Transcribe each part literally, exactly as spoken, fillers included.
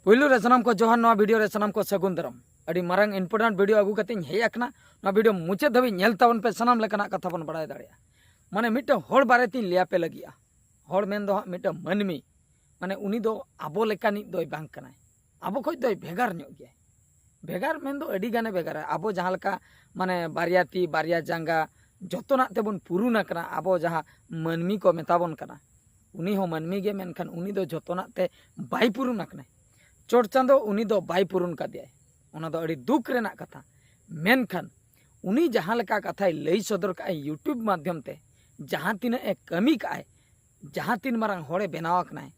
ᱯᱩᱭᱞᱩ ᱨᱮ ᱥᱟᱱᱟᱢ ᱠᱚ ᱡᱚᱦᱟᱨ, ᱱᱚᱣᱟ ᱵᱷᱤᱰᱤᱭᱳ ᱨᱮ ᱥᱟᱱᱟᱢ ᱠᱚ ᱥᱟᱹᱜᱩᱱ ᱫᱟᱨᱟᱢ᱾ ᱟᱹᱰᱤ ᱢᱟᱨᱟᱝ important ᱵᱷᱤᱰᱤᱭᱳ ᱟᱹᱜᱩ ᱠᱟᱛᱮᱧ ᱦᱮᱡ ᱟᱠᱟᱱᱟ᱾ ᱱᱚᱣᱟ ᱵᱷᱤᱰᱤᱭᱳ ᱢᱩᱪᱟᱹᱫ ᱫᱷᱟᱹᱵᱤᱡ ᱧᱮᱞ ᱛᱟᱵᱚᱱ ᱯᱮ, ᱥᱟᱱᱟᱢ ᱞᱮᱠᱟᱱᱟᱜ ᱠᱟᱛᱷᱟ ᱵᱚᱱ ᱵᱟᱲᱟᱭ ᱫᱟᱲᱮᱭᱟᱜᱼᱟ᱾ ᱢᱟᱱᱮ ᱢᱤᱫᱴᱟᱝ ᱦᱚᱲ ᱵᱟᱨᱮ ᱛᱤᱧ ᱞᱟᱹᱭ ᱟᱯᱮ ᱞᱟᱹᱜᱤᱫᱼᱟ᱾ ᱦᱚᱲ ᱢᱮᱱ ᱫᱚ ᱦᱟᱸᱜ ᱢᱤᱫᱴᱟᱝ ᱢᱟᱹᱱᱢᱤ, ᱢᱟᱱᱮ ᱩᱱᱤ ᱫᱚ ᱟᱵᱚ ᱞᱮᱠᱟᱱᱤᱡ ᱫᱚᱭ ᱵᱟᱝ ᱠᱟᱱᱟᱭ, ᱟᱵᱚ ᱠᱷᱚᱡ ᱫᱚᱭ ᱵᱷᱮᱜᱟᱨ ᱧᱚᱜ ᱜᱮᱭᱟᱭ᱾ ᱵᱷᱮᱜᱟᱨ ᱢᱮᱱ ᱫᱚ ᱟᱹᱰᱤ ᱜᱟᱱᱮ ᱵᱷᱮᱜᱟᱨᱟ᱾ ᱟᱵᱚ ᱡᱟᱦᱟᱸ ᱞᱮᱠᱟ ᱢᱟᱱᱮ ᱵᱟᱨᱭᱟ ᱛᱤ ᱵᱟᱨᱭᱟ ᱡᱟᱸᱜᱟ ᱡᱚᱛᱚᱱᱟᱜ ᱛᱮᱵᱚᱱ ᱯᱩᱨᱩᱱ ᱟᱠᱟᱱᱟ, ᱟᱵᱚ ᱡᱟᱦᱟᱸ ᱢᱟᱹᱱᱢᱤ ᱠᱚ ᱢᱮᱛᱟ ᱵᱚᱱ ᱠᱟᱱᱟ, ᱩᱱᱤ ᱦᱚᱸ ᱢᱟᱹᱱᱢᱤ ᱜᱮ, ᱢᱮᱱᱠᱷᱟᱱ ᱩᱱᱤ ᱫᱚ ᱡᱚᱛᱚᱱᱟᱜ ᱛᱮ ᱵᱟᱭ ᱯᱩᱨᱩᱱ ᱟᱠᱟᱱᱟᱭ᱾ ᱪᱚᱴ ᱪᱟᱸᱫᱚ ᱩᱱᱤ ᱫᱚ ᱵᱟᱭ ᱯᱩᱨᱩᱱ ᱠᱟᱫᱮᱭᱟᱭ᱾ ᱚᱱᱟ ᱫᱚ ᱟᱹᱰᱤ ᱫᱩᱠ ᱨᱮᱱᱟᱜ ᱠᱟᱛᱷᱟ᱾ ᱢᱮᱱᱠᱷᱟᱱ ᱩᱱᱤ ᱡᱟᱦᱟᱸ ᱞᱮᱠᱟ ᱠᱟᱛᱷᱟᱭ ᱞᱟᱹᱭ ᱥᱚᱫᱚᱨ ᱠᱟᱜᱼᱟᱭ YouTube ᱢᱟᱫᱽᱫᱷᱚᱢ ᱛᱮ, ᱡᱟᱦᱟᱸ ᱛᱤᱱᱟᱹᱜ ᱮ ᱠᱟᱹᱢᱤ ᱠᱟᱜᱼᱟᱭ, ᱡᱟᱦᱟᱸ ᱛᱤᱱ ᱢᱟᱨᱟᱝ ᱦᱚᱲᱮ ᱵᱮᱱᱟᱣ ᱟᱠᱟᱱᱟᱭ,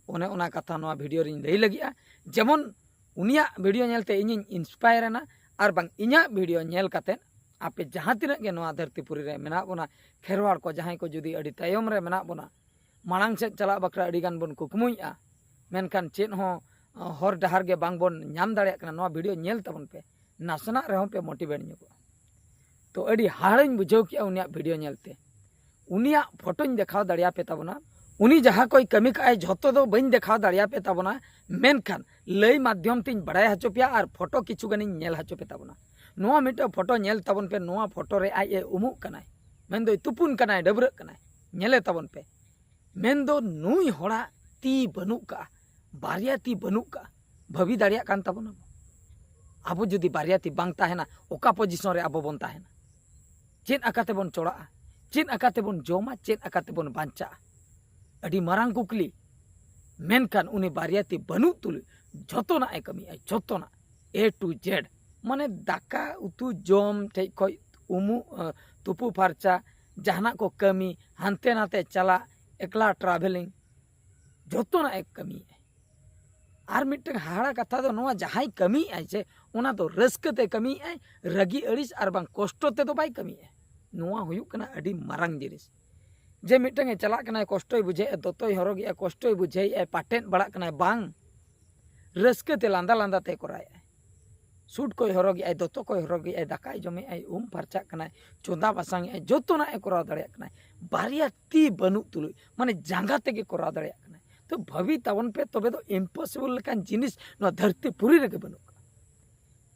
ᱚᱱᱮ ᱚᱱᱟ ᱠᱟᱛᱷᱟ ᱱᱚᱣᱟ ᱵᱷᱤᱰᱤᱭᱳ ᱨᱤᱧ ᱞᱟᱹᱭ ᱞᱟᱹᱜᱤᱫᱼᱟ᱾ ᱡᱮᱢᱚᱱ ᱩᱱᱤᱭᱟᱜ ᱵᱷᱤᱰᱤᱭᱳ ᱧᱮᱞᱛᱮ ᱤᱧᱤᱧ inspire ᱮᱱᱟ, ᱟᱨ ᱵᱟᱝ ᱤᱧᱟᱹᱜ ᱵᱷᱤᱰᱤᱭᱳ ᱧᱮᱞ ᱠᱟᱛᱮᱫ ᱟᱯᱮ ᱡᱟᱦᱟᱸ ᱛᱤᱱᱟᱹᱜ ᱜᱮ ᱱᱚᱣᱟ ᱫᱷᱟᱹᱨᱛᱤ ᱯᱩᱨᱤ ᱨᱮ ᱢᱮᱱᱟᱜ ᱵᱚᱱᱟ, ᱠᱷᱮᱨᱣᱟᱲ ᱠᱚ ᱡᱟᱦᱟᱸᱭ ᱠᱚ ᱡᱩᱫᱤ ᱟᱹᱰᱤ ᱛᱟᱭᱚᱢ ᱨᱮ ᱢᱮᱱᱟᱜ ᱵᱚᱱᱟ, ᱢᱟᱲᱟᱝ ᱥᱮᱫ ᱪᱟᱞᱟᱜ ᱵᱟᱠᱷᱨᱟ ᱟᱹᱰᱤ ᱜᱟᱱ ᱵᱚᱱ ᱠᱩᱠᱢᱩᱭᱮᱫᱼᱟ, ᱢᱮᱱᱠᱷᱟᱱ ᱪᱮᱫ ᱦᱚᱸ, ᱟᱸ, ᱦᱚᱨ ᱰᱟᱦᱟᱨ ᱜᱮ ᱵᱟᱝ ᱵᱚᱱ ᱧᱟᱢ ᱫᱟᱲᱮᱭᱟᱜ ᱠᱟᱱᱟ᱾ ᱱᱚᱣᱟ ᱵᱷᱤᱰᱤᱭᱳ ᱧᱮᱞ ᱛᱟᱵᱚᱱ ᱯᱮ, ᱱᱟᱥᱮᱱᱟᱜ ᱨᱮᱦᱚᱸ ᱯᱮ motivate ᱧᱚᱜᱚᱜᱼᱟ᱾ ᱛᱚ ᱟᱹᱰᱤ ᱦᱟᱦᱟᱲᱟᱧ ᱵᱩᱡᱷᱟᱹᱣ ᱠᱮᱜᱼᱟ ᱩᱱᱤᱭᱟᱜ ᱵᱷᱤᱰᱤᱭᱳ ᱧᱮᱞᱛᱮ᱾ ᱩᱱᱤᱭᱟᱜ ᱯᱷᱳᱴᱳᱧ ᱫᱮᱠᱷᱟᱣ ᱫᱟᱲᱮᱭᱟᱯᱮ ᱛᱟᱵᱚᱱᱟ᱾ ᱩᱱᱤ ᱡᱟᱦᱟᱸ ᱠᱚᱭ ᱠᱟᱹᱢᱤ ᱠᱟᱜᱼᱟᱭ ᱡᱷᱚᱛᱚ ᱫᱚ ᱵᱟᱹᱧ ᱫᱮᱠᱷᱟᱣ ᱫᱟᱲᱮᱭᱟᱯᱮ ᱛᱟᱵᱚᱱᱟ, ᱢᱮᱱᱠᱷᱟᱱ ᱞᱟᱹᱭ ᱢᱟᱫᱽᱫᱷᱚᱢ ᱛᱤᱧ ᱵᱟᱲᱟᱭ ᱦᱚᱪᱚ ᱯᱮᱭᱟ ᱟᱨ ᱯᱷᱳᱴᱳ ᱠᱤᱪᱷᱩ ᱜᱟᱱᱤᱧ ᱧᱮᱞ ᱦᱚᱪᱚ ᱯᱮ ᱛᱟᱵᱚᱱᱟ᱾ ᱱᱚᱣᱟ ᱢᱤᱫᱴᱟᱝ ᱯᱷᱳᱴᱳ ᱧᱮᱞ ᱛᱟᱵᱚᱱ ᱯᱮ᱾ ᱱᱚᱣᱟ ᱯᱷᱳᱴᱳ ᱨᱮ ᱟᱡ ᱮ ᱩᱢᱩᱜ ᱠᱟᱱᱟᱭ, ᱢᱮᱱᱫᱚᱭ ᱛᱩᱯᱩᱱ ᱠᱟᱱᱟᱭ, ᱰᱟᱹᱵᱽᱨᱟᱹᱜ ᱠᱟᱱᱟᱭ, ᱧᱮᱞᱮ ᱛᱟᱵᱚᱱ ᱯᱮ᱾ ᱢᱮᱱᱫᱚ ᱱᱩᱭ ᱦᱚᱲᱟᱜ ᱛᱤ ᱵᱟᱹᱱᱩᱜ ᱠᱟᱜᱼᱟ, ᱵᱟᱨᱭᱟ ᱛᱤ ᱵᱟᱹᱱᱩᱜ ᱠᱟᱜᱼᱟ᱾ ᱵᱷᱟᱹᱵᱤ ᱫᱟᱲᱮᱭᱟᱜ ᱠᱟᱱ ᱛᱟᱵᱚᱱᱟ ᱵᱚ? ᱟᱵᱚ ᱡᱩᱫᱤ ᱵᱟᱨᱭᱟ ᱛᱤ ᱵᱟᱝ ᱛᱟᱦᱮᱱᱟ, ᱚᱠᱟ position ᱨᱮ ᱟᱵᱚ ᱵᱚᱱ ᱛᱟᱦᱮᱱᱟ? ᱪᱮᱫ ᱟᱠᱟ ᱛᱮᱵᱚᱱ ᱪᱚᱲᱟᱜᱼᱟ? ᱪᱮᱫ ᱟᱠᱟ ᱛᱮᱵᱚᱱ ᱡᱚᱢᱟ? ᱪᱮᱫ ᱟᱠᱟ ᱛᱮᱵᱚᱱ ᱵᱟᱧᱪᱟᱜᱼᱟ? ᱟᱹᱰᱤ ᱢᱟᱨᱟᱝ ᱠᱩᱠᱞᱤ᱾ ᱢᱮᱱᱠᱷᱟᱱ ᱩᱱᱤ ᱵᱟᱨᱭᱟ ᱛᱤ ᱵᱟᱹᱱᱩᱜ ᱛᱩᱞᱩᱡ ᱡᱷᱚᱛᱚᱱᱟᱜ ᱮ ᱠᱟᱹᱢᱤᱭᱮᱫᱼᱟ, ᱡᱷᱚᱛᱚᱱᱟᱜ, A to Z᱾ ᱢᱟᱱᱮ ᱫᱟᱠᱟ ᱩᱛᱩ ᱡᱚᱢ ᱴᱷᱮᱡ ᱠᱷᱚᱡ ᱩᱢᱩᱜ, ᱟᱸ, ᱛᱩᱯᱩ ᱯᱷᱟᱨᱪᱟ, ᱡᱟᱦᱟᱱᱟᱜ ᱠᱚ ᱠᱟᱹᱢᱤ, ᱦᱟᱱᱛᱮ ᱱᱟᱛᱮ ᱪᱟᱞᱟᱜ, ᱮᱠᱞᱟ travelling, ᱡᱷᱚᱛᱚᱱᱟᱜ ᱮ ᱠᱟᱹᱢᱤᱭᱮᱫᱼᱟ᱾ ᱟᱨ ᱢᱤᱫᱴᱟᱝ ᱦᱟᱦᱟᱲᱟ ᱠᱟᱛᱷᱟ ᱫᱚ ᱱᱚᱣᱟ, ᱡᱟᱦᱟᱸᱭ ᱠᱟᱹᱢᱤᱭᱮᱫᱼᱟᱭ ᱥᱮ, ᱚᱱᱟ ᱫᱚ ᱨᱟᱹᱥᱠᱟᱹ ᱛᱮ ᱠᱟᱹᱢᱤᱭᱮᱫᱼᱟᱭ, ᱨᱟᱹᱜᱤ ᱟᱹᱲᱤᱥ ᱟᱨ ᱵᱟᱝ ᱠᱚᱥᱴᱚ ᱛᱮᱫᱚ ᱵᱟᱭ ᱠᱟᱹᱢᱤᱭᱮᱫᱼᱟ᱾ ᱱᱚᱣᱟ ᱦᱩᱭᱩᱜ ᱠᱟᱱᱟ ᱟᱹᱰᱤ ᱢᱟᱨᱟᱝ ᱡᱤᱱᱤᱥ᱾ ᱡᱮ ᱢᱤᱫᱴᱟᱝ ᱮ ᱪᱟᱞᱟᱜ ᱠᱟᱱᱟᱭ, ᱠᱚᱥᱴᱚᱭ ᱵᱩᱡᱷᱟᱹᱣᱮᱫᱼᱟ, ᱫᱚᱛᱚᱭ ᱦᱚᱨᱚᱜᱮᱫᱼᱟ, ᱠᱚᱥᱴᱚᱭ ᱵᱩᱡᱷᱟᱹᱣᱮᱫᱼᱟᱭ, ᱯᱟᱴᱮᱫ ᱵᱟᱲᱟᱜ ᱠᱟᱱᱟᱭ, ᱵᱟᱝ, ᱨᱟᱹᱥᱠᱟᱹ ᱛᱮ ᱞᱟᱸᱫᱟ ᱞᱟᱸᱫᱟ ᱛᱮ ᱠᱚᱨᱟᱣᱮᱫᱼᱟᱭ᱾ ᱥᱩᱴ ᱠᱚᱭ ᱦᱚᱨᱚᱜᱮᱫᱼᱟᱭ, ᱫᱚᱛᱚ ᱠᱚᱭ ᱦᱚᱨᱚᱜᱮᱫᱼᱟᱭ, ᱫᱟᱠᱟᱭ ᱡᱚᱢᱮᱫᱼᱟᱭ, ᱩᱢ ᱯᱷᱟᱨᱪᱟᱜ ᱠᱟᱱᱟᱭ, ᱪᱚᱸᱫᱟ ᱵᱟᱥᱟᱝᱮᱫᱼᱟᱭ, ᱡᱚᱛᱚᱱᱟᱜ ᱮ ᱠᱚᱨᱟᱣ ᱫᱟᱲᱮᱭᱟᱜ ᱠᱟᱱᱟᱭ᱾ ᱵᱟᱨᱭᱟ ᱛᱤ ᱵᱟᱹᱱᱩᱜ ᱛᱩᱞᱩᱡ, ᱢᱟᱱᱮ ᱡᱟᱸᱜᱟ ᱛᱮᱜᱮ ᱠᱚᱨᱟᱣ ᱫᱟᱲᱮᱭᱟᱜ ᱠᱟᱱᱟᱭ᱾ ᱛᱚ ᱵᱷᱟᱹᱵᱤ ᱛᱟᱵᱚᱱ ᱯᱮ, ᱛᱚᱵᱮ ᱫᱚ ᱤᱢᱯᱚᱥᱤᱵᱚᱞ ᱞᱮᱠᱟᱱ ᱡᱤᱱᱤᱥ ᱱᱚᱣᱟ ᱫᱷᱟᱹᱨᱛᱤ ᱯᱩᱨᱤ ᱨᱮᱜᱮ ᱵᱟᱹᱱᱩᱜ ᱠᱟᱜᱼᱟ᱾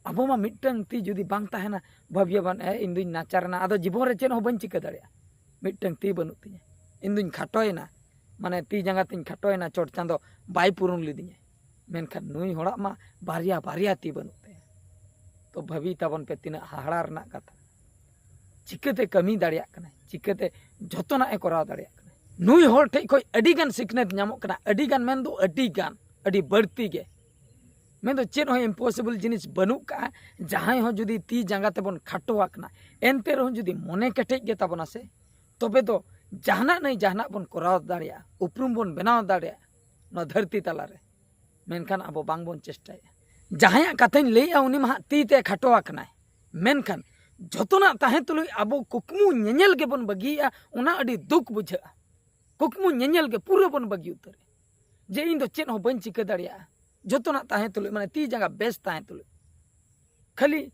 ᱟᱵᱚ ᱢᱟ ᱢᱤᱫᱴᱟᱝ ᱛᱤ ᱡᱩᱫᱤ ᱵᱟᱝ ᱛᱟᱦᱮᱱᱟ, ᱵᱷᱟᱹᱵᱤᱭᱟᱵᱚᱱ, "ᱮ, ᱤᱧ ᱫᱩᱧ ᱱᱟᱪᱟᱨ ᱮᱱᱟ, ᱟᱫᱚ ᱡᱤᱵᱚᱱ ᱨᱮ ᱪᱮᱫ ᱦᱚᱸ ᱵᱟᱹᱧ ᱪᱤᱠᱟᱹ ᱫᱟᱲᱮᱭᱟᱜᱼᱟ, ᱢᱤᱫᱴᱟᱝ ᱛᱤ ᱵᱟᱹᱱᱩᱜ ᱛᱤᱧᱟ, ᱤᱧ ᱫᱩᱧ ᱠᱷᱟᱴᱚᱭᱮᱱᱟ, ᱢᱟᱱᱮ ᱛᱤ ᱡᱟᱸᱜᱟ ᱛᱤᱧ ᱠᱷᱟᱴᱚᱭᱮᱱᱟ, ᱪᱚᱴ ᱪᱟᱸᱫᱚ ᱵᱟᱭ ᱯᱩᱨᱩᱱ ᱞᱤᱫᱤᱧᱟ᱾" ᱢᱮᱱᱠᱷᱟᱱ ᱱᱩᱭ ᱦᱚᱲᱟᱜ ᱢᱟ ᱵᱟᱨᱭᱟ ᱵᱟᱨᱭᱟ ᱛᱤ ᱵᱟᱹᱱᱩᱜ ᱛᱟᱭᱟ᱾ ᱛᱚ ᱵᱷᱟᱹᱵᱤ ᱛᱟᱵᱚᱱ ᱯᱮ, ᱛᱤᱱᱟᱹᱜ ᱦᱟᱦᱟᱲᱟ ᱨᱮᱱᱟᱜ ᱠᱟᱛᱷᱟ᱾ ᱪᱤᱠᱟᱹᱛᱮ ᱠᱟᱹᱢᱤ ᱫᱟᱲᱮᱭᱟᱜ ᱠᱟᱱᱟᱭ, ᱪᱤᱠᱟᱹᱛᱮ ᱡᱚᱛᱚᱱᱟᱜ ᱮ ᱠᱚᱨᱟᱣ ᱫᱟᱲᱮᱭᱟᱜ ᱠᱟᱱᱟ? ᱱᱩᱭ ᱦᱚᱲ ᱴᱷᱮᱡ ᱠᱷᱚᱡ ᱟᱹᱰᱤ ᱜᱟᱱ ᱥᱤᱠᱷᱱᱟᱹᱛ ᱧᱟᱢᱚᱜ ᱠᱟᱱᱟ, ᱟᱹᱰᱤ ᱜᱟᱱ ᱢᱮᱱᱫᱚ ᱟᱹᱰᱤ ᱜᱟᱱ, ᱟᱹᱰᱤ ᱵᱟᱹᱲᱛᱤ ᱜᱮ᱾ ᱢᱮᱱᱫᱚ ᱪᱮᱫ ᱦᱚᱸ ᱤᱢᱯᱚᱥᱤᱵᱚᱞ ᱡᱤᱱᱤᱥ ᱵᱟᱹᱱᱩᱜ ᱠᱟᱜᱼᱟ᱾ ᱡᱟᱦᱟᱸᱭ ᱦᱚᱸ ᱡᱩᱫᱤ ᱛᱤ ᱡᱟᱸᱜᱟ ᱛᱮᱵᱚᱱ ᱠᱷᱟᱴᱚ ᱟᱠᱟᱱᱟ, ᱮᱱᱛᱮ ᱨᱮᱦᱚᱸ ᱡᱩᱫᱤ ᱢᱚᱱᱮ ᱠᱮᱴᱮᱡ ᱜᱮ ᱛᱟᱵᱚᱱᱟ ᱥᱮ, ᱛᱚᱵᱮ ᱫᱚ ᱡᱟᱦᱟᱱᱟᱜ ᱱᱟᱹᱭ ᱡᱟᱦᱟᱱᱟᱜ ᱵᱚᱱ ᱠᱚᱨᱟᱣ ᱫᱟᱲᱮᱭᱟᱜᱼᱟ, ᱩᱯᱨᱩᱢ ᱵᱚᱱ ᱵᱮᱱᱟᱣ ᱫᱟᱲᱮᱭᱟᱜᱼᱟ ᱱᱚᱣᱟ ᱫᱷᱟᱹᱨᱛᱤ ᱛᱟᱞᱟᱨᱮ᱾ ᱢᱮᱱᱠᱷᱟᱱ ᱟᱵᱚ ᱵᱟᱝᱵᱚᱱ ᱪᱮᱥᱴᱟᱭᱟ᱾ ᱡᱟᱦᱟᱸᱭᱟᱜ ᱠᱟᱛᱷᱟᱧ ᱞᱟᱹᱭᱮᱜᱼᱟ, ᱩᱱᱤ ᱢᱟ ᱦᱟᱸᱜ ᱛᱤ ᱛᱮ ᱠᱷᱟᱴᱚ ᱟᱠᱟᱱᱟᱭ, ᱢᱮᱱᱠᱷᱟᱱ ᱡᱚᱛᱚᱱᱟᱜ ᱛᱟᱦᱮᱸ ᱛᱩᱞᱩᱡ ᱟᱵᱚ ᱠᱩᱠᱢᱩ ᱧᱮᱧᱮᱞ ᱜᱮᱵᱚᱱ ᱵᱟᱹᱜᱤᱭᱮᱜᱼᱟ, ᱚᱱᱟ ᱟᱹᱰᱤ ᱫᱩᱠ ᱵᱩᱡᱷᱟᱹᱜᱼᱟ᱾ ᱠᱩᱠᱢᱩ ᱧᱮᱧᱮᱞ ᱜᱮ ᱯᱩᱨᱟᱹ ᱵᱚᱱ ᱵᱟᱹᱜᱤ ᱩᱛᱟᱹᱨᱮᱜᱼᱟ, ᱡᱮ ᱤᱧ ᱫᱚ ᱪᱮᱫ ᱦᱚᱸ ᱵᱟᱹᱧ ᱪᱤᱠᱟᱹ ᱫᱟᱲᱮᱭᱟᱜᱼᱟ, ᱡᱚᱛᱚᱱᱟᱜ ᱛᱟᱦᱮᱸ ᱛᱩᱞᱩᱡ, ᱢᱟᱱᱮ ᱛᱤ ᱡᱟᱸᱜᱟ ᱵᱮᱥ ᱛᱟᱦᱮᱸ ᱛᱩᱞᱩᱡ᱾ ᱠᱷᱟᱹᱞᱤ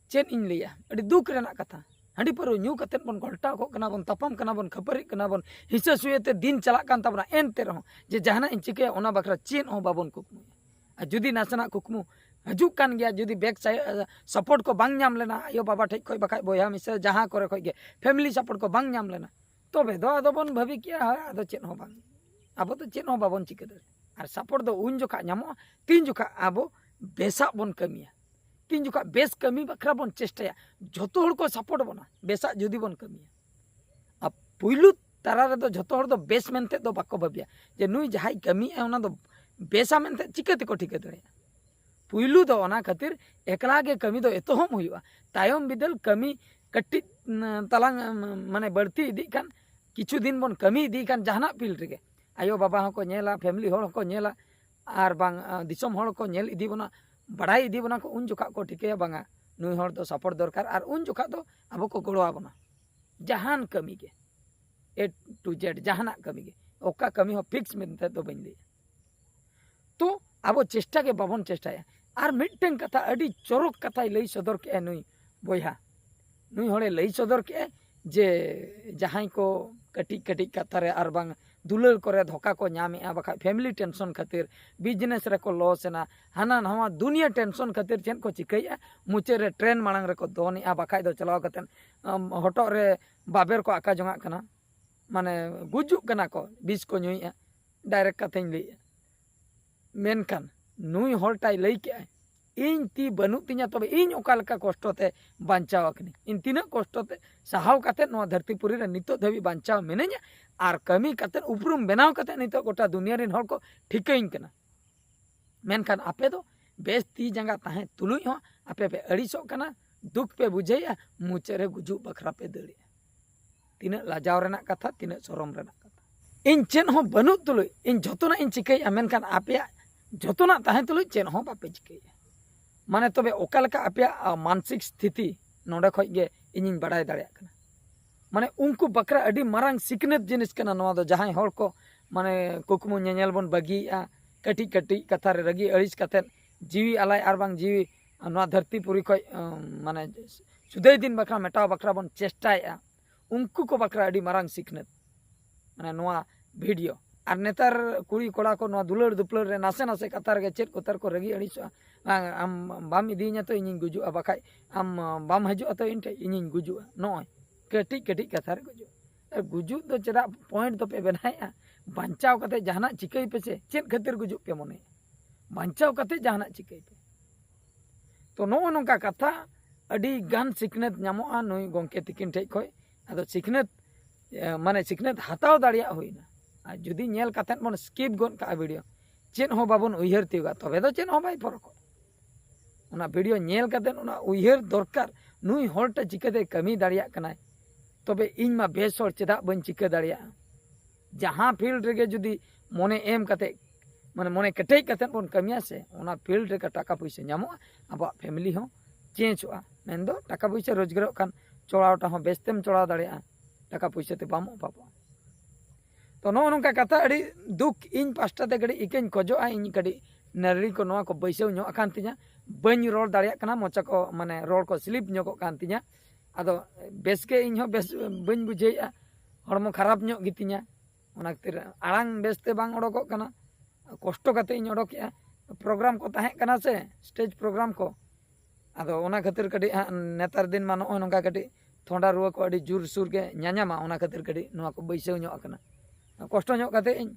ᱪᱮᱫ ᱤᱧ ᱞᱟᱹᱭᱟ, ᱟᱹᱰᱤ ᱫᱩᱠ ᱨᱮᱱᱟᱜ ᱠᱟᱛᱷᱟ᱾ ᱦᱟᱺᱰᱤ ᱯᱟᱹᱣᱨᱟᱹ ᱧᱩ ᱠᱟᱛᱮᱫ ᱵᱚᱱ ᱜᱷᱚᱞᱴᱟᱣ ᱠᱚᱜ ᱠᱟᱱᱟ ᱵᱚᱱ, ᱛᱟᱯᱟᱢ ᱠᱟᱱᱟ ᱵᱚᱱ, ᱠᱷᱟᱹᱯᱟᱹᱨᱤᱜ ᱠᱟᱱᱟ ᱵᱚᱱ, ᱦᱤᱥᱟᱹ ᱥᱩᱭᱟᱹ ᱛᱮ ᱫᱤᱱ ᱪᱟᱞᱟᱜ ᱠᱟᱱ ᱛᱟᱵᱚᱱᱟ, ᱮᱱᱛᱮ ᱨᱮᱦᱚᱸ ᱡᱮ ᱡᱟᱦᱟᱱᱟᱜ ᱤᱧ ᱪᱤᱠᱟᱹᱭᱟ ᱚᱱᱟ ᱵᱟᱠᱷᱨᱟ ᱪᱮᱫ ᱦᱚᱸ ᱵᱟᱵᱚᱱ ᱠᱩᱠᱢᱩᱭᱟ᱾ ᱟᱨ ᱡᱩᱫᱤ ᱱᱟᱥᱮᱱᱟᱜ ᱠᱩᱠᱢᱩ ᱦᱤᱡᱩᱜ ᱠᱟᱱ ᱜᱮᱭᱟ, ᱡᱩᱫᱤ ᱵᱮᱠ ᱥᱟᱭ-, ᱥᱟᱯᱳᱨᱴ ᱠᱚ ᱵᱟᱝ ᱧᱟᱢ ᱞᱮᱱᱟ, ᱟᱭᱳ ᱵᱟᱵᱟ ᱴᱷᱮᱡ ᱠᱷᱚᱡ ᱵᱟᱠᱷᱟᱡ ᱵᱚᱭᱦᱟ ᱢᱤᱥᱨᱟ ᱡᱟᱦᱟᱸ ᱠᱚᱨᱮ ᱠᱷᱚᱡ ᱜᱮ ᱯᱷᱮᱢᱤᱞᱤ ᱥᱟᱯᱳᱨᱴ ᱠᱚ ᱵᱟᱝ ᱧᱟᱢ ᱞᱮᱱᱟ, ᱛᱚᱵᱮ ᱫᱚ ᱟᱫᱚ ᱵᱚᱱ ᱵᱷᱟᱹᱵᱤ ᱠᱮᱜᱼᱟ, "ᱦᱮᱸ, ᱟᱫᱚ ᱪᱮᱫ ᱦᱚᱸ ᱵᱟᱝ, ᱟᱵᱚ ᱫᱚ ᱪᱮᱫ ᱦᱚᱸ ᱵᱟᱵᱚᱱ ᱪᱤᱠᱟᱹ ᱫᱟᱲᱮᱭᱟᱜᱼᱟ᱾" ᱟᱨ ᱥᱟᱯᱳᱨᱴ ᱫᱚ ᱩᱱ ᱡᱚᱠᱷᱟᱜ ᱧᱟᱢᱚᱜᱼᱟ, ᱛᱤᱱ ᱡᱚᱠᱷᱟᱜ ᱟᱵᱚ ᱵᱮᱥᱟᱜ ᱵᱚᱱ ᱠᱟᱹᱢᱤᱭᱟ, ᱛᱤᱱ ᱡᱚᱠᱷᱟᱜ ᱵᱮᱥ ᱠᱟᱹᱢᱤ ᱵᱟᱠᱷᱨᱟ ᱵᱚᱱ ᱪᱮᱥᱴᱟᱭᱟ, ᱡᱚᱛᱚ ᱦᱚᱲ ᱠᱚ ᱥᱟᱯᱳᱨᱴ ᱵᱚᱱᱟ ᱵᱮᱥᱟᱜ ᱡᱩᱫᱤ ᱵᱚᱱ ᱠᱟᱹᱢᱤᱭᱟ᱾ ᱟᱨ ᱯᱩᱭᱞᱩ ᱛᱟᱨᱟ ᱨᱮᱫᱚ ᱡᱚᱛᱚ ᱦᱚᱲ ᱫᱚ ᱵᱮᱥ ᱢᱮᱱᱛᱮ ᱫᱚ ᱵᱟᱠᱚ ᱵᱷᱟᱹᱵᱤᱭᱟ ᱡᱮ ᱱᱩᱭ ᱡᱟᱦᱟᱸᱭ ᱠᱟᱹᱢᱤᱭᱮᱫᱼᱟ ᱚᱱᱟ ᱫᱚ ᱵᱮᱥᱟ ᱢᱮᱱᱛᱮ ᱪᱤᱠᱟᱹ ᱛᱮᱠᱚ ᱴᱷᱤᱠᱟᱹ ᱫᱟᱲᱮᱭᱟᱜᱼᱟ? ᱯᱩᱭᱞᱩ ᱫᱚ ᱚᱱᱟ ᱠᱷᱟᱹᱛᱤᱨ ᱮᱠᱞᱟ ᱜᱮ ᱠᱟᱹᱢᱤ ᱫᱚ ᱮᱛᱚᱦᱚᱵ ᱦᱩᱭᱩᱜᱼᱟ᱾ ᱛᱟᱭᱚᱢ ᱵᱤᱫᱟᱹᱞ ᱠᱟᱹᱢᱤ ᱠᱟᱹᱴᱤᱡ, ᱩᱸ, ᱛᱟᱞᱟᱝ, ᱩᱸ, ᱢᱟᱱᱮ ᱵᱟᱹᱲᱛᱤ ᱤᱫᱤᱜ ᱠᱷᱟᱱ, ᱠᱤᱪᱷᱩ ᱫᱤᱱ ᱵᱚᱱ ᱠᱟᱹᱢᱤ ᱤᱫᱤᱭ ᱠᱷᱟᱱ ᱡᱟᱦᱟᱱᱟᱜ ᱯᱷᱤᱞᱰ ᱨᱮᱜᱮ, ᱟᱭᱳ ᱵᱟᱵᱟ ᱦᱚᱸᱠᱚ ᱧᱮᱞᱟ, ᱯᱷᱮᱢᱤᱞᱤ ᱦᱚᱲ ᱦᱚᱸᱠᱚ ᱧᱮᱞᱟ, ᱟᱨ ᱵᱟᱝ, ᱟ, ᱫᱤᱥᱚᱢ ᱦᱚᱲ ᱠᱚ ᱧᱮᱞ ᱤᱫᱤ ᱵᱚᱱᱟ, ᱵᱟᱲᱟᱭ ᱤᱫᱤ ᱵᱚᱱᱟ ᱠᱚ, ᱩᱱ ᱡᱚᱠᱷᱟᱜ ᱠᱚ ᱴᱷᱤᱠᱟᱹᱭᱟ ᱵᱟᱝᱟ ᱱᱩᱭ ᱦᱚᱲ ᱫᱚ ᱥᱟᱯᱳᱨᱴ ᱫᱚᱨᱠᱟᱨ, ᱟᱨ ᱩᱱ ᱡᱚᱠᱷᱟᱜ ᱫᱚ ᱟᱵᱚ ᱠᱚ ᱜᱚᱲᱚ ᱟᱵᱚᱱᱟ᱾ ᱡᱟᱦᱟᱱ ᱠᱟᱹᱢᱤ ᱜᱮ, A to Z ᱡᱟᱦᱟᱱᱟᱜ ᱠᱟᱹᱢᱤ ᱜᱮ, ᱚᱠᱟ ᱠᱟᱹᱢᱤ ᱦᱚᱸ ᱯᱷᱤᱠᱥ ᱢᱮᱱᱛᱮ ᱫᱚ ᱵᱟᱹᱧ ᱞᱟᱹᱭᱟ᱾ ᱛᱚ ᱟᱵᱚ ᱪᱮᱥᱴᱟ ᱜᱮ ᱵᱟᱵᱚᱱ ᱪᱮᱥᱴᱟᱭᱟ᱾ ᱟᱨ ᱢᱤᱫᱴᱮᱱ ᱠᱟᱛᱷᱟ, ᱟᱹᱰᱤ ᱪᱚᱨᱚᱠ ᱠᱟᱛᱷᱟᱭ ᱞᱟᱹᱭ ᱥᱚᱫᱚᱨ ᱠᱮᱜᱼᱟ ᱱᱩᱭ ᱵᱚᱭᱦᱟ, ᱱᱩᱭ ᱦᱚᱲᱮ ᱞᱟᱹᱭ ᱥᱚᱫᱚᱨ ᱠᱮᱜᱼᱟ ᱡᱮ ᱡᱟᱦᱟᱸᱭ ᱠᱚ ᱠᱟᱹᱴᱤᱡ ᱠᱟᱹᱴᱤᱡ ᱠᱟᱛᱷᱟ ᱨᱮ ᱟᱨ ᱵᱟᱝ ᱫᱩᱞᱟᱹᱲ ᱠᱚᱨᱮ ᱫᱷᱳᱠᱟ ᱠᱚ ᱧᱟᱢᱮᱜᱼᱟ, ᱵᱟᱠᱷᱟᱡ family tension ᱠᱷᱟᱹᱛᱤᱨ, business ᱨᱮᱠᱚ loss ᱮᱱᱟ, ᱦᱟᱱᱟ ᱱᱟᱣᱟ ᱫᱩᱱᱤᱭᱟᱹ tension ᱠᱷᱟᱹᱛᱤᱨ ᱪᱮᱫ ᱠᱚ ᱪᱤᱠᱟᱹᱭᱮᱜᱼᱟ, ᱢᱩᱪᱟᱹᱫ ᱨᱮ train ᱢᱟᱲᱟᱝ ᱨᱮᱠᱚ ᱫᱚᱱᱮᱜᱼᱟ, ᱵᱟᱠᱷᱟᱡ ᱫᱚ ᱪᱟᱞᱟᱣ ᱠᱟᱛᱮᱫ ᱟᱢ, ᱦᱚᱴᱚᱜ ᱨᱮ ᱵᱟᱵᱮᱨ ᱠᱚ ᱟᱠᱟ ᱡᱚᱝᱟᱜ ᱠᱟᱱᱟ, ᱢᱟᱱᱮ ᱜᱩᱡᱩᱜ ᱠᱟᱱᱟ ᱠᱚ, ᱵᱤᱥ ᱠᱚ ᱧᱩᱭᱮᱜᱼᱟ, direct ᱠᱟᱛᱷᱟᱧ ᱞᱟᱹᱭᱮᱜᱼᱟ᱾ ᱢᱮᱱᱠᱷᱟᱱ ᱱᱩᱭ ᱦᱚᱲ ᱴᱟᱭ ᱞᱟᱹᱭ ᱠᱮᱜᱼᱟᱭ, ᱤᱧ ᱛᱤ ᱵᱟᱹᱱᱩᱜ ᱛᱤᱧᱟ, ᱛᱚᱵᱮ ᱤᱧ ᱚᱠᱟ ᱞᱮᱠᱟ ᱠᱚᱥᱴᱚ ᱛᱮ ᱵᱟᱧᱪᱟᱣ ᱟᱠᱟᱱᱟᱹᱧ, ᱤᱧ ᱛᱤᱱᱟᱹᱜ ᱠᱚᱥᱴᱚ ᱛᱮ ᱥᱟᱦᱟᱣ ᱠᱟᱛᱮᱫ ᱱᱚᱣᱟ ᱫᱷᱟᱹᱨᱛᱤ ᱯᱩᱨᱤ ᱨᱮ ᱱᱤᱛᱚᱜ ᱫᱷᱟᱹᱵᱤᱡ ᱵᱟᱧᱪᱟᱣ ᱢᱤᱱᱟᱹᱧᱟ, ᱟᱨ ᱠᱟᱹᱢᱤ ᱠᱟᱛᱮᱫ ᱩᱯᱨᱩᱢ ᱵᱮᱱᱟᱣ ᱠᱟᱛᱮᱫ ᱱᱤᱛᱚᱜ ᱜᱚᱴᱟ ᱫᱩᱱᱤᱭᱟᱹ ᱨᱮᱱ ᱦᱚᱲ ᱠᱚ ᱴᱷᱤᱠᱟᱹᱧ ᱠᱟᱱᱟ᱾ ᱢᱮᱱᱠᱷᱟᱱ ᱟᱯᱮ ᱫᱚ ᱵᱮᱥ ᱛᱤ ᱡᱟᱸᱜᱟ ᱛᱟᱦᱮᱸ ᱛᱩᱞᱩᱡ ᱦᱚᱸ ᱟᱯᱮ ᱯᱮ ᱟᱹᱲᱤᱥᱚᱜ ᱠᱟᱱᱟ, ᱫᱩᱠ ᱯᱮ ᱵᱩᱡᱷᱟᱹᱣᱮᱫᱼᱟ, ᱢᱩᱪᱟᱹᱫ ᱨᱮ ᱜᱩᱡᱩᱜ ᱵᱟᱠᱷᱨᱟ ᱯᱮ ᱫᱟᱹᱲᱮᱜᱼᱟ᱾ ᱛᱤᱱᱟᱹᱜ ᱞᱟᱡᱟᱣ ᱨᱮᱱᱟᱜ ᱠᱟᱛᱷᱟ, ᱛᱤᱱᱟᱹᱜ ᱥᱚᱨᱚᱢ ᱨᱮᱱᱟᱜ ᱠᱟᱛᱷᱟ᱾ ᱤᱧ ᱪᱮᱫ ᱦᱚᱸ ᱵᱟᱹᱱᱩᱜ ᱛᱩᱞᱩᱡ ᱤᱧ ᱡᱷᱚᱛᱚᱱᱟᱜ ᱤᱧ ᱪᱤᱠᱟᱹᱭᱮᱫᱼᱟ, ᱢᱮᱱᱠᱷᱟᱱ ᱟᱯᱮᱭᱟᱜ ᱡᱷᱚᱛᱚᱱᱟᱜ ᱛᱟᱦᱮᱸ ᱛᱩᱞᱩᱡ ᱪᱮᱫ ᱦᱚᱸ ᱵᱟᱯᱮ ᱪᱤᱠᱟᱹᱭᱮᱫᱼᱟ᱾ ᱢᱟᱱᱮ ᱛᱚᱵᱮ ᱚᱠᱟ ᱞᱮᱠᱟ ᱟᱯᱮᱭᱟᱜ, ᱟ, ᱢᱟᱱᱥᱤᱠ ᱥᱛᱷᱤᱛᱤ ᱱᱚᱰᱮ ᱠᱷᱚᱡ ᱜᱮ ᱤᱧᱤᱧ ᱵᱟᱰᱟᱭ ᱫᱟᱲᱮᱭᱟᱜ ᱠᱟᱱᱟ᱾ ᱢᱟᱱᱮ ᱩᱱᱠᱩ ᱵᱟᱠᱷᱨᱟ ᱟᱹᱰᱤ ᱢᱟᱨᱟᱝ ᱥᱤᱠᱷᱱᱟᱹᱛ ᱡᱤᱱᱤᱥ ᱠᱟᱱᱟ ᱱᱚᱣᱟ ᱫᱚ᱾ ᱡᱟᱦᱟᱸᱭ ᱦᱚᱲ ᱠᱚ ᱢᱟᱱᱮ ᱠᱩᱠᱢᱩ ᱧᱮᱧᱮᱞ ᱵᱚᱱ ᱵᱟᱹᱜᱤᱭᱮᱫᱼᱟ, ᱠᱟᱹᱴᱤᱡ ᱠᱟᱹᱴᱤᱡ ᱠᱟᱛᱷᱟ ᱨᱮ ᱨᱟᱹᱜᱤ ᱟᱹᱲᱤᱥ ᱠᱟᱛᱮᱫ ᱡᱤᱣᱤ ᱟᱞᱟᱭ ᱟᱨ ᱵᱟᱝ ᱡᱤᱣᱤ ᱱᱚᱣᱟ ᱫᱷᱟᱹᱨᱛᱤ ᱯᱩᱨᱤ ᱠᱷᱚᱡ, ᱩᱢ, ᱢᱟᱱᱮ ᱥᱩᱫᱟᱹᱭ ᱫᱤᱱ ᱵᱟᱠᱷᱨᱟ ᱢᱮᱴᱟᱣ ᱵᱟᱠᱷᱨᱟ ᱵᱚᱱ ᱪᱮᱥᱴᱟᱭᱮᱫᱼᱟ, ᱩᱱᱠᱩ ᱠᱚ ᱵᱟᱠᱷᱨᱟ ᱟᱹᱰᱤ ᱢᱟᱨᱟᱝ ᱥᱤᱠᱷᱱᱟᱹᱛ᱾ ᱢᱟᱱᱮ ᱱᱚᱣᱟ video᱾ ᱟᱨ ᱱᱮᱛᱟᱨ ᱠᱩᱲᱤ ᱠᱚᱲᱟ ᱠᱚ ᱱᱚᱣᱟ ᱫᱩᱞᱟᱹᱲ ᱫᱩᱯᱞᱟᱹᱲ ᱨᱮ ᱱᱟᱥᱮ ᱱᱟᱥᱮ ᱠᱟᱛᱷᱟ ᱨᱮᱜᱮ ᱪᱮᱫ ᱠᱚᱛᱟᱨ ᱠᱚ ᱨᱟᱹᱜᱤ ᱟᱹᱲᱤᱥᱚᱜᱼᱟ, "ᱵᱟᱝ, ᱟᱢ ᱵᱟᱢ ᱤᱫᱤᱭᱤᱧᱟ ᱛᱚ ᱤᱧᱤᱧ ᱜᱩᱡᱩᱜᱼᱟ, ᱵᱟᱠᱷᱟᱡ ᱟᱢ ᱵᱟᱢ ᱦᱤᱡᱩᱜᱼᱟ ᱛᱚ ᱤᱧ ᱴᱷᱮᱡ ᱤᱧᱤᱧ ᱜᱩᱡᱩᱜᱼᱟ", ᱱᱚᱜᱼᱚᱭ ᱠᱟᱹᱴᱤᱡ ᱠᱟᱹᱴᱤᱡ ᱠᱟᱛᱷᱟ ᱨᱮ ᱜᱩᱡᱩᱜ᱾ ᱟᱨ ᱜᱩᱡᱩᱜ ᱫᱚ ᱪᱮᱫᱟᱜ point ᱫᱚᱯᱮ ᱵᱮᱱᱟᱣᱮᱫᱼᱟ? ᱵᱟᱧᱪᱟᱣ ᱠᱟᱛᱮ ᱡᱟᱦᱟᱱᱟᱜ ᱪᱤᱠᱟᱹᱭ ᱯᱮᱥᱮ, ᱪᱮᱫ ᱠᱷᱟᱹᱛᱤᱨ ᱜᱩᱡᱩᱜ ᱯᱮ ᱢᱚᱱᱮᱭᱟ? ᱵᱟᱧᱪᱟᱣ ᱠᱟᱛᱮ ᱡᱟᱦᱟᱱᱟᱜ ᱪᱤᱠᱟᱹᱭ ᱯᱮ᱾ ᱛᱚ ᱱᱚᱜᱼᱚ ᱱᱚᱝᱠᱟ ᱠᱟᱛᱷᱟ, ᱟᱹᱰᱤ ᱜᱟᱱ ᱥᱤᱠᱷᱱᱟᱹᱛ ᱧᱟᱢᱚᱜᱼᱟ ᱱᱩᱭ ᱜᱚᱢᱠᱮ ᱛᱤᱠᱤᱱ ᱴᱷᱮᱡ ᱠᱷᱚᱡ᱾ ᱟᱫᱚ ᱥᱤᱠᱷᱱᱟᱹᱛ, ᱮ, ᱢᱟᱱᱮ ᱥᱤᱠᱷᱱᱟᱹᱛ ᱦᱟᱛᱟᱣ ᱫᱟᱲᱮᱭᱟᱜ ᱦᱩᱭᱱᱟ᱾ ᱟᱨ ᱡᱩᱫᱤ ᱧᱮᱞ ᱠᱟᱛᱮᱫ ᱵᱚᱱ skip ᱜᱚᱫ ᱠᱟᱜᱼᱟ video, ᱪᱮᱫ ᱦᱚᱸ ᱵᱟᱵᱚᱱ ᱩᱭᱦᱟᱹᱨ ᱛᱤᱭᱳᱜᱟ, ᱛᱚᱵᱮ ᱫᱚ ᱪᱮᱫ ᱦᱚᱸ ᱵᱟᱭ ᱯᱷᱚᱨᱚᱠᱚᱜᱼᱟ᱾ ᱚᱱᱟ video ᱧᱮᱞ ᱠᱟᱛᱮᱫ ᱚᱱᱟ ᱩᱭᱦᱟᱹᱨ ᱫᱚᱨᱠᱟᱨ, ᱱᱩᱭ ᱦᱚᱲ ᱴᱟᱜ ᱪᱤᱠᱟᱹᱛᱮ ᱠᱟᱹᱢᱤ ᱫᱟᱲᱮᱭᱟᱜ ᱠᱟᱱᱟᱭ, ᱛᱚᱵᱮ ᱤᱧ ᱢᱟ ᱵᱮᱥ ᱦᱚᱲ ᱪᱮᱫᱟᱜ ᱵᱟᱹᱧ ᱪᱤᱠᱟᱹ ᱫᱟᱲᱮᱭᱟᱜᱼᱟ? ᱡᱟᱦᱟᱸ field ᱨᱮᱜᱮ ᱡᱩᱫᱤ ᱢᱚᱱᱮ ᱮᱢ ᱠᱟᱛᱮ, ᱢᱟᱱᱮ ᱢᱚᱱᱮ ᱠᱮᱴᱮᱡ ᱠᱟᱛᱮ ᱵᱚᱱ ᱠᱟᱹᱢᱤᱭᱟ ᱥᱮ, ᱚᱱᱟ field ᱨᱮ ᱴᱟᱠᱟ ᱯᱩᱭᱥᱟᱹ ᱧᱟᱢᱚᱜᱼᱟ, ᱟᱵᱚᱣᱟᱜ family ᱦᱚᱸ changeᱚᱜᱼᱟ᱾ ᱢᱮᱱᱫᱚ ᱴᱟᱠᱟ ᱯᱩᱭᱥᱟᱹ ᱨᱳᱡᱽᱜᱟᱨᱚᱜ ᱠᱷᱟᱱ ᱪᱚᱲᱟᱣᱴᱟ ᱦᱚᱸ ᱵᱮᱥᱛᱮᱢ ᱪᱚᱲᱟᱣ ᱫᱟᱲᱮᱭᱟᱜᱼᱟ, ᱴᱟᱠᱟ ᱯᱩᱭᱥᱟᱹ ᱛᱮ ᱵᱟᱢ ᱚᱵᱷᱟᱵᱚᱜᱼᱟ᱾ ᱛᱚ ᱱᱚᱜᱼᱚ ᱱᱚᱝᱠᱟ ᱠᱟᱛᱷᱟ, ᱟᱹᱰᱤ ᱫᱩᱠ ᱤᱧ ᱯᱟᱥᱴᱟ ᱛᱮ ᱠᱟᱹᱴᱤᱡ ᱤᱠᱟᱹᱧ ᱠᱷᱚᱡᱚᱜᱼᱟ, ᱤᱧ ᱠᱟᱹᱴᱤᱡ ᱱᱟᱹᱨᱲᱤ ᱠᱚ ᱱᱚᱣᱟ ᱠᱚ ᱵᱟᱹᱭᱥᱟᱹᱣ ᱧᱚᱜ ᱟᱠᱟᱱ ᱛᱤᱧᱟ, ᱵᱟᱹᱧ ᱨᱚᱲ ᱫᱟᱲᱮᱭᱟᱜ ᱠᱟᱱᱟ, ᱢᱚᱪᱟ ᱠᱚ ᱢᱟᱱᱮ ᱨᱚᱲ ᱠᱚ slip ᱧᱚᱜᱚᱜ ᱠᱟᱱ ᱛᱤᱧᱟ᱾ ᱟᱫᱚ ᱵᱮᱥ ᱜᱮ ᱤᱧ ᱦᱚᱸ ᱵᱮᱥ ᱵᱟᱹᱧ ᱵᱩᱡᱷᱟᱹᱣᱮᱫᱼᱟ, ᱦᱚᱲᱢᱚ ᱠᱷᱟᱨᱟᱯ ᱧᱚᱜ ᱜᱮᱛᱤᱧᱟ᱾ ᱚᱱᱟ ᱠᱷᱟᱹᱛᱤᱨ ᱟᱲᱟᱝ ᱵᱮᱥᱛᱮ ᱵᱟᱝ ᱚᱰᱚᱠᱚᱜ ᱠᱟᱱᱟ᱾ ᱠᱚᱥᱴᱚ ᱠᱟᱛᱮ ᱤᱧ ᱚᱰᱚᱠᱮᱜᱼᱟ᱾ ᱯᱨᱳᱜᱨᱟᱢ ᱠᱚ ᱛᱟᱦᱮᱸ ᱠᱟᱱᱟ ᱥᱮ, ᱥᱴᱮᱡᱽ ᱯᱨᱳᱜᱨᱟᱢ ᱠᱚ, ᱟᱫᱚ ᱚᱱᱟ ᱠᱷᱟᱹᱛᱤᱨ ᱠᱟᱹᱴᱤᱡ ᱦᱟᱸᱜ ᱱᱮᱛᱟᱨ ᱫᱤᱱ ᱢᱟ ᱱᱚᱜᱼᱚᱭ ᱱᱚᱝᱠᱟ ᱠᱟᱹᱴᱤᱡ ᱛᱷᱚᱱᱰᱟ ᱨᱩᱣᱟᱹ ᱠᱚ ᱟᱹᱰᱤ ᱡᱳᱨᱥᱳᱨ ᱜᱮ ᱧᱟᱧᱟᱢᱟ, ᱚᱱᱟ ᱠᱷᱟᱹᱛᱤᱨ ᱠᱟᱹᱴᱤᱡ ᱱᱚᱣᱟ ᱠᱚ ᱵᱟᱹᱭᱥᱟᱹᱣ ᱧᱚᱜ ᱟᱠᱟᱱᱟ᱾ ᱠᱚᱥᱴᱚ ᱧᱚᱜ ᱠᱟᱛᱮ ᱤᱧ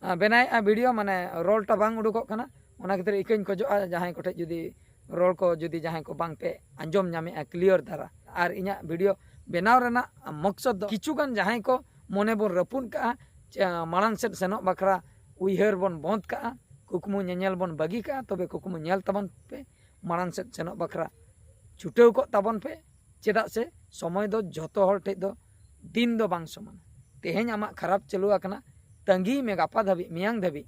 ᱟᱸ, ᱵᱮᱱᱟᱣᱮᱫᱼᱟ ᱵᱷᱤᱰᱤᱭᱳ, ᱢᱟᱱᱮ ᱨᱚᱲᱴᱟ ᱵᱟᱝ ᱩᱰᱩᱠᱚᱜ ᱠᱟᱱᱟ, ᱚᱱᱟ ᱠᱷᱟᱹᱛᱤᱨ ᱤᱠᱟᱹᱧ ᱠᱷᱚᱡᱚᱜᱼᱟ ᱡᱟᱦᱟᱸᱭ ᱠᱚᱴᱷᱮᱡ ᱡᱩᱫᱤ ᱨᱚᱲ ᱠᱚ ᱡᱩᱫᱤ ᱡᱟᱦᱟᱸᱭ ᱠᱚ ᱵᱟᱝ ᱯᱮ ᱟᱸᱡᱚᱢ ᱧᱟᱢᱮᱫᱼᱟ ᱠᱞᱤᱭᱟᱨ ᱫᱷᱟᱨᱟ᱾ ᱟᱨ ᱤᱧᱟᱹᱜ ᱵᱷᱤᱰᱤᱭᱳ ᱵᱮᱱᱟᱣ ᱨᱮᱱᱟᱜ ᱢᱚᱠᱥᱚᱫ ᱫᱚ ᱠᱤᱪᱷᱩ ᱜᱟᱱ ᱡᱟᱦᱟᱸᱭ ᱠᱚ ᱢᱚᱱᱮ ᱵᱚᱱ ᱨᱟᱹᱯᱩᱫ ᱠᱟᱜᱼᱟ, ᱪᱮ ᱢᱟᱲᱟᱝ ᱥᱮᱫ ᱥᱮᱱᱚᱜ ᱵᱟᱠᱷᱨᱟ ᱩᱭᱦᱟᱹᱨ ᱵᱚᱱ ᱵᱚᱱᱫ ᱠᱟᱜᱼᱟ, ᱠᱩᱠᱢᱩ ᱧᱮᱧᱮᱞ ᱵᱚᱱ ᱵᱟᱹᱜᱤ ᱠᱟᱜᱼᱟ, ᱛᱚᱵᱮ ᱠᱩᱠᱢᱩ ᱧᱮᱞ ᱛᱟᱵᱚᱱ ᱯᱮ, ᱢᱟᱲᱟᱝ ᱥᱮᱫ ᱥᱮᱱᱚᱜ ᱵᱟᱠᱷᱨᱟ ᱪᱷᱩᱴᱟᱹᱣ ᱠᱚᱜ ᱛᱟᱵᱚᱱ ᱯᱮ᱾ ᱪᱮᱫᱟᱜ ᱥᱮ ᱥᱚᱢᱚᱭ ᱫᱚ ᱡᱷᱚᱛᱚ ᱦᱚᱲ ᱴᱷᱮᱡ ᱫᱚ ᱫᱤᱱ ᱫᱚ ᱵᱟᱝ ᱥᱚᱢᱟᱱᱟ᱾ ᱛᱮᱦᱮᱧ ᱟᱢᱟᱜ ᱠᱷᱟᱨᱟᱯ ᱪᱟᱹᱞᱩ ᱟᱠᱟᱱᱟ, ᱛᱟᱺᱜᱤ ᱢᱮ ᱜᱟᱯᱟ ᱫᱷᱟᱹᱵᱤᱡ, ᱢᱮᱭᱟᱝ ᱫᱷᱟᱹᱵᱤᱡ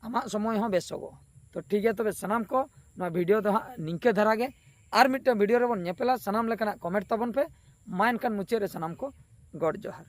ᱟᱢᱟᱜ ᱥᱚᱢᱚᱭ ᱦᱚᱸ ᱵᱮᱥᱚᱜᱚᱜᱼᱟ᱾ ᱛᱚ ᱴᱷᱤᱠ ᱜᱮᱭᱟ, ᱛᱚᱵᱮ ᱥᱟᱱᱟᱢ ᱠᱚ ᱱᱚᱣᱟ ᱵᱷᱤᱰᱤᱭᱳ ᱫᱚ ᱦᱟᱸᱜ ᱱᱤᱝᱠᱟᱹ ᱫᱷᱟᱨᱟ ᱜᱮ᱾ ᱟᱨ ᱢᱤᱫᱴᱟᱝ ᱵᱷᱤᱰᱤᱭᱳ ᱨᱮᱵᱚᱱ ᱧᱮᱯᱮᱞᱟ, ᱥᱟᱱᱟᱢ ᱞᱮᱠᱟᱱᱟᱜ ᱠᱚᱢᱮᱱᱴ ᱛᱟᱵᱚᱱ ᱯᱮ᱾ ᱢᱟ ᱮᱱᱠᱷᱟᱱ ᱢᱩᱪᱟᱹᱫ ᱨᱮ ᱥᱟᱱᱟᱢ ᱠᱚ ᱜᱚᱰ ᱡᱚᱦᱟᱨ᱾